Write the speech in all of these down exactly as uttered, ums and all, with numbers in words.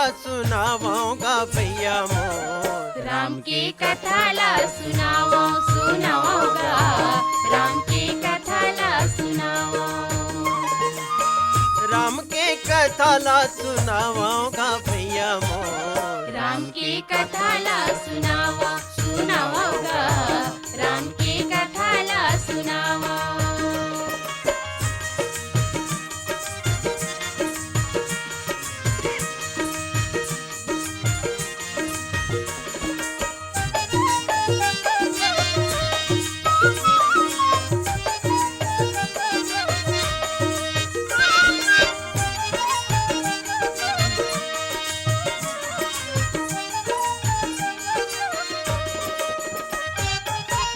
सुनावंव गा भैया मोर। राम के कथा ला सुनावंव, सुनावंव गा। राम के कथा ला सुनावंव। राम के कथा ला सुनावंव गा भैया मोर। राम के कथा ला सुनावंव, सुनावंव गा। राम के कथा ला सुनावंव।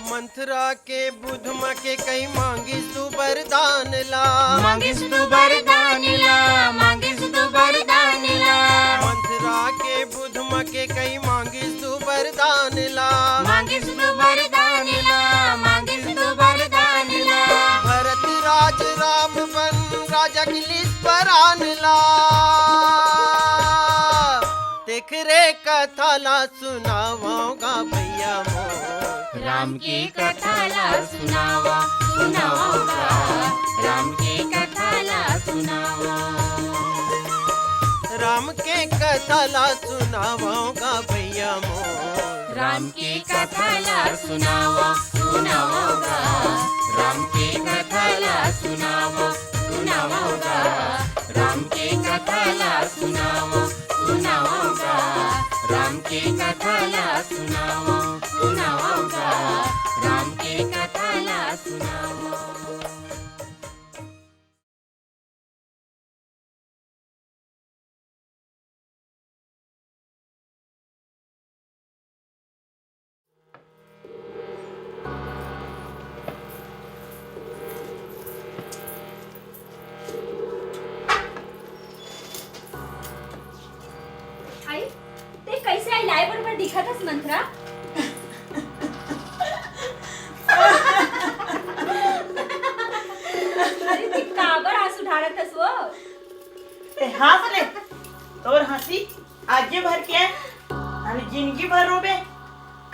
मंथरा के बुध म केकई मांगिस तू बरदान ला। मांगिस तू बरदान ला, मांगिस तू बरदान ला। मंथरा के बुध म केकई मांगिस तू बरदान ला। मांगिस तू बरदान ला, मांगिस तू बरदान ला। भरत राज राम बन राजा किलिस परान ला। तेखरे कथा ला सुनावंव गा भैया मोर। राम के कथा ला सुनावंव, सुनावंव गा। राम के कथा ला सुनावंव। राम के कथा ला सुनावंव गा भैया मोर। राम के कथा ला सुनावंव, सुनावंव गा। राम के कथा ला सुनावंव, सुनावंव गा। राम के कथा ला सुनावंव, सुनावंव गा। राम के कथा ला सुनावंव, सुनावंव गा। राम के कथा ला सुनावंव। आई, ते कैसे आई लाए बरोबर दिखत हस मंथरा? अरे, ते काबर आंसू ढारत हस वो? ते हंस ले, तोर हंसी आजे भर के आय, अरे जिंदगी भर रोबे।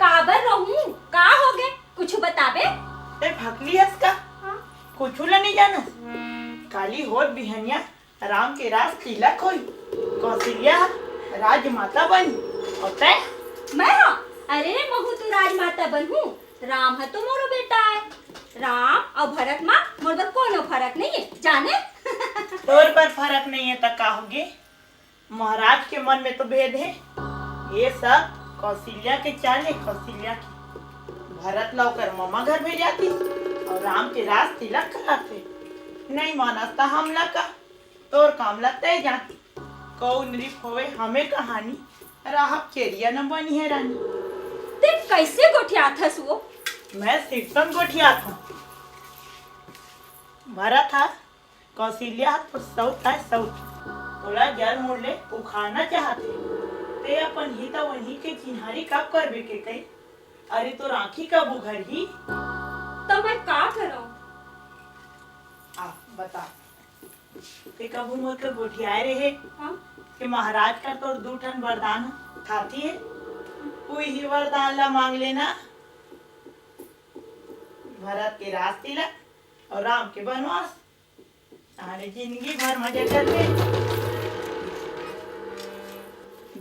काबर रोहूं? का होगे? कुछु बताबे? ते भकली हस का? हाँ। कुछु ला नहीं जानस? काली होत बिहनिया राम के राज तिलक होई, कौशल्या राजमाता बनी, अउ तैं? मैं हा? अरे महूं तो राजमाता बनहूं, राम ह तो मोरो बेटा आय। राम अउ भरत म मोर बर कोनो फरक नइये, जाने? तोर बर फरक नइये त का होगे? महाराज के मन में तो भेद हे। ये सब कौशल्या के चाल हे, कौशल्या के। भरत ला ओकर ममा घर भेजातिस अउ राम के राज तिलक कराथे। नइ मानस त हमला का? तोर काम ला तैं जान। कौन रिप होवे हमें कहानी, राहब चेरिया न बनी हे रानी। ते कैसे गोठियाथस वो? मैं सिरतन गोठियाथंव। भरत हा, कौशल्या हा तोर सउत आय सउत। तोला जड़ मुड़ ले उखाड़ना चाहथे। ते अपन हित अउ अनहित के चिन्हारी कब करबे केकई? अरे तोर आँखी कब उघरही? त मैं का करंव? आ, बता। ते कभू मोर कर गोठियाए रहे हाँ? कि महाराज कर तोर दू ठन वरदान थाती हे, उही वरदान ला मांग लेना, भरत के राज तिलक अउ राम के बनवास। अरे जिंदगी भर मजा करबे।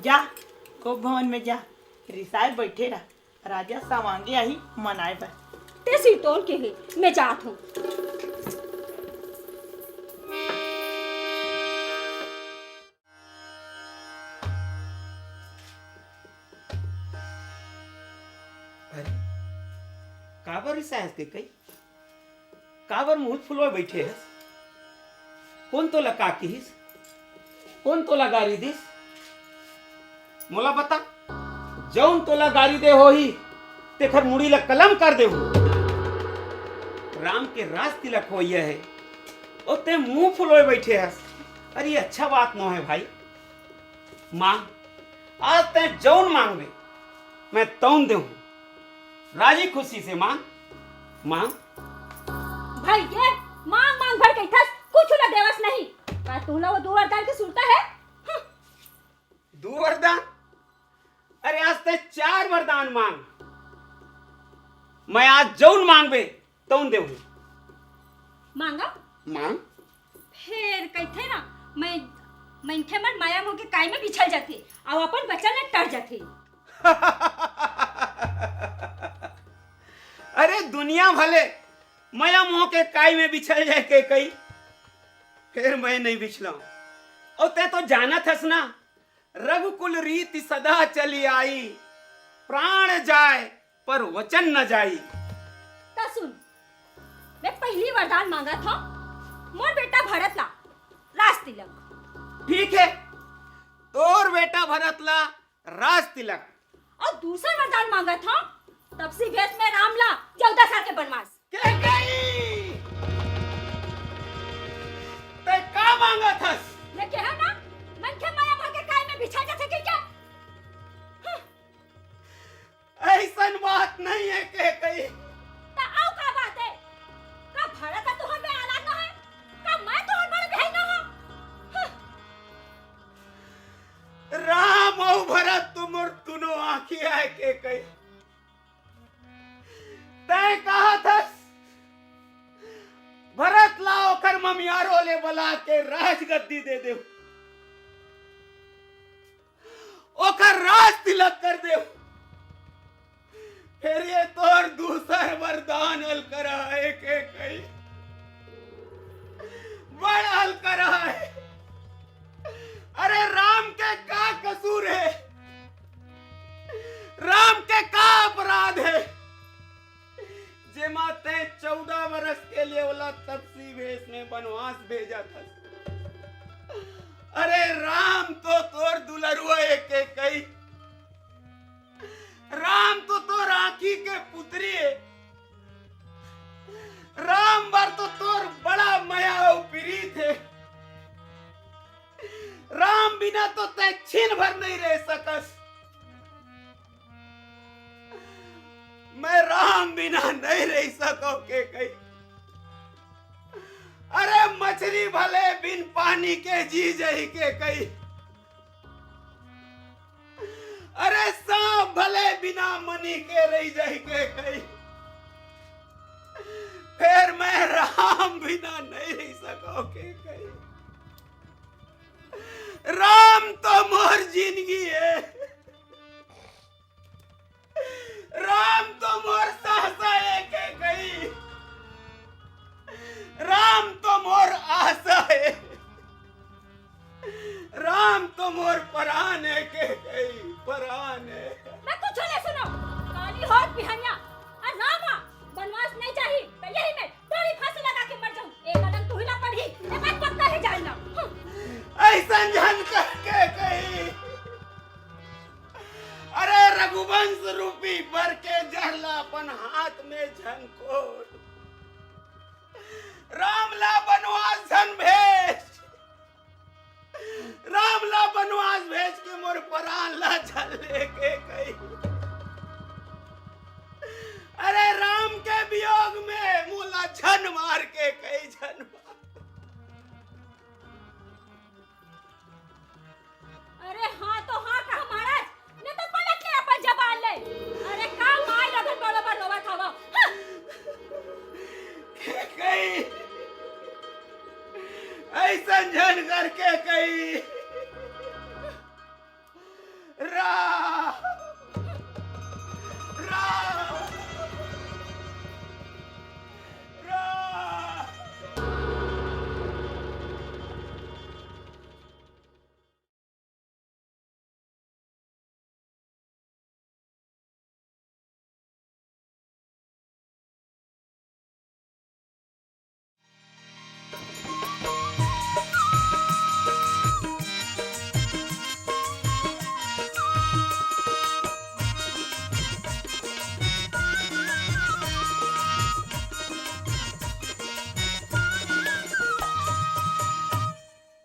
जा, कोप भवन में जा, रिसाए बइठे रह। राजा सवांगी आही मनाए बर। ते सिरतोन के हे, मैं जात हंव। अरे, काबर रिसाए हस केकई? काबर मुंह फुलोय बइठे हस? कोन तोला का किहिस? कोन तोला गारी दिस? मोला बता, जऊन तोला गारी दे होही, तेखर मुड़ी ला कलम कर देहूं। राम के राज तिलक होइया हे, अउ तें मुंह फुलोय बइठे हस। अरे, ये अच्छा बात नो हे भाई। मांग, आज तें जऊन मांगबे, मैं तऊन देहूं। राजी खुशी से मांग, मांग। भइया, मांग मांग भर कहिथस, कुछु ला देवस नहीं। का तुमला वो दू वरदान के सुरता हे? हम्म। दू वरदान? अरे, आज तैं चार वरदान मांग, मैं आज जऊन मांगबे तऊन देहूं। मांगा? मांग। फेर कहिथे ना, मैं, मनखे मन मया मोह के काई में बिछल जाथे, अउ अपन बचन ल टर जाथे। अरे, दुनिया भले मया मोह के काई में बिछल जाय के कही, फेर मैं नइ बिछलंव। अउ तैं तो जानत हस ना, रघुकुल रीति सदा चली आई, प्राण जाय पर वचन न जाई। त सुन, मैं पहिली वरदान मांगत हंव, मोर बेटा भरत ला राज तिलक। ठीक हे, तोर बेटा भरत ला राज तिलक। अउ दूसर वरदान मांगत हंव, तपसी भेष में राम ला चौदह साल के बनवास। के कही? तैं का मांगत हस? मैं केहेंव ना, मनखे मया मोह के काई में बिछल जाथे कहिके। हं। अइसन बात नइ हे के कही। त अउ का बात हे? का भरत ह तुंहर में औलाद नोहे? का मैं तुंहर बड़ बहिन नोहंव? हं। राम अउ भरत तो मोर दुनों आंखी आय के कही। तैं कहत हस, भरत ला ओकर ममियारो ले बला के राजगद्दी दे देहूं, ओकर राज तिलक कर देहूं। फेर ये तोर दूसर वरदान अलकरहा हे के कही, बड़ अलकरहा हे। अरे, राम के का कसूर हे? राम के का अपराध हे, जेमा तैं चौदह बरस के लिए ओला तपसी भेष में बनवास भेजत हस? अरे, राम तो तोर दुलरुआ हे के कही। राम तो तोर आंखी के पुतरी हे। राम बर तो तोर बड़ा मया अउ पिरीत हे। राम बिना तो तैं छिन भर नइ रह सकस। मैं राम बिना नइ रह सकंव के कही। अरे, मछरी भले बिन पानी के जी जही के कही। अरे, सांप भले बिना मनी के रह जाही के कही, फेर मैं राम बिना नइ रह सकंव के कही। राम तो मोर जिनगी हे। राम तो मोर सास हे के कही। राम तो मोर आस हे। राम तो मोर परान हे के कही, परान हे। मैं कुछू नइ सुनंव। काली होत बिहनिया अउ राम ह बनवास नइ जाही, त यही में डोरी फांसी लगा के मर जाहूं। एक अलंग तुही ला पड़ही, ए बात पक्का हे जान ला। हम्म। अइसन झन कह के कही। अरे रघुवंश रूपी बर के जहर ला अपन हाथ में झन कोड़। राम ला बनवास झन भेज। राम ला बनवास भेज के मोर परान ला झन ले के कही। अरे राम के वियोग में मोला झन मार के कही, झन मार। अरे हाँ तो हाँ कह महाराज, नहीं तो पलट ले अपन जबान ले। अरे का माई रघुन बरोबर रोवत हवा। हाँ। कही, अइसन झन करके कही। राम, राम, राम।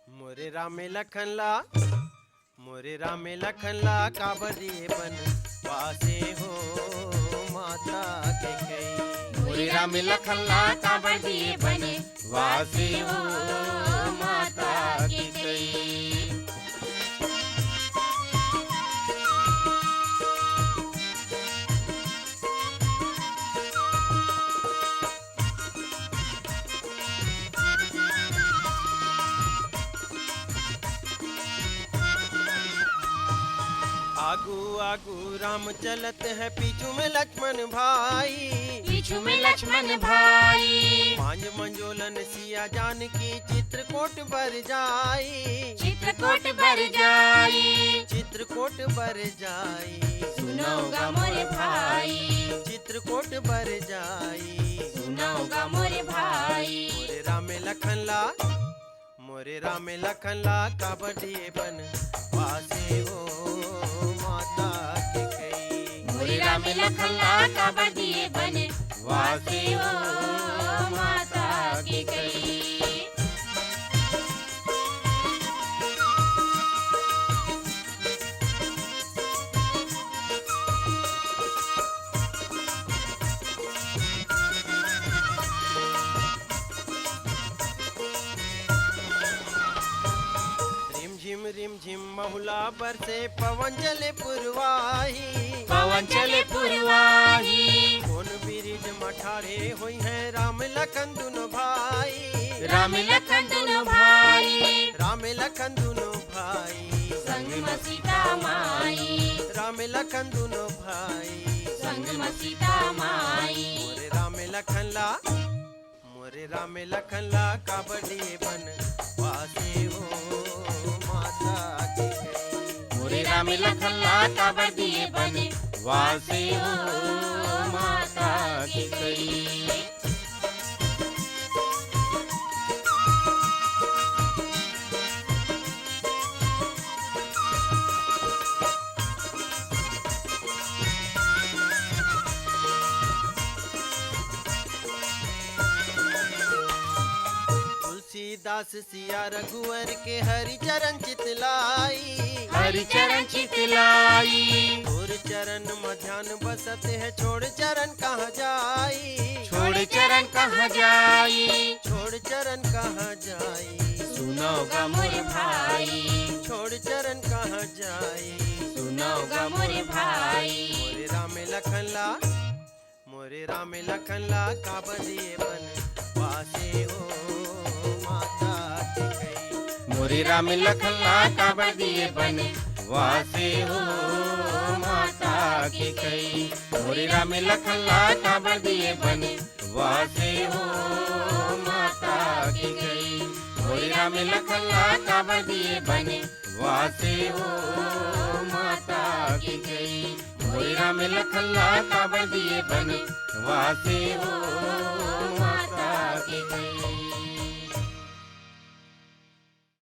मोरे रामे लखन ला, मोरे रामे लखन ला काबर दिए बनवासे हो माता के कई। मोरे रामे लखन ला काबर दिए बनवासे हो माता के कई। राम चलत है पीछू में लक्ष्मण भाई। पीछू में लक्ष्मण भाई। पांज मंजोलन सिया जानकी चित्रकूट बर जाई। चित्रकूट बर जाई। चित्रकूट बर जाई। सुनव गा मोरे भाई। चित्रकूट बर जाई। सुनव गा मोरे भाई। मोरे राम लखन ला, मोरे राम लखन ला काबर दिए बनवासे हो माता के कई। मोरे राम लखन ला काबर दिए बनवासे हो माता के कई। रिम झिम रिम झिम महुला बरसे पवन चले पुरवाही। पवन चले पुरवाही। कोन बिरिज म ठाढ़े होई है राम लखन दुनो भाई। राम लखन दुनो भाई। राम लखन दुनो भाई। संग म सीता माई। राम लखन दुनो भाई। संग म सीता माई। मोरे राम लखन ला, मोरे राम लखन ला काबर दिए बनवासे हो माता के कई। मोरे राम लखन ला काबर दिए बनवासे हो माता के कई। तुलसीदास सिया रघुवर के हरि चरण चितलाई। हरि चरण चितलाई। तोर चरण म ध्यान बसत है, छोड़ चरण कहाँ जाई। छोड़ चरण कहाँ जाई। छोड़ चरण कहाँ जाई। सुनव गा मोरे भाई। छोड़ चरण कहाँ जाई। सुनव गा मोरे भाई। मोरे राम लखन ला, मोरे राम लखन ला काबर दिए बनवासे हो माता के कई। मोरे राम लखन ला काबर दिए बनवासे हो माता के कई। मोरे राम लखन ला काबर दिए बनवासे हो माता के कई। मोरे राम लखन ला काबर दिए बनवासे हो माता के कई। मोरे राम लखन ला काबर दिए बनवासे हो माता के कई।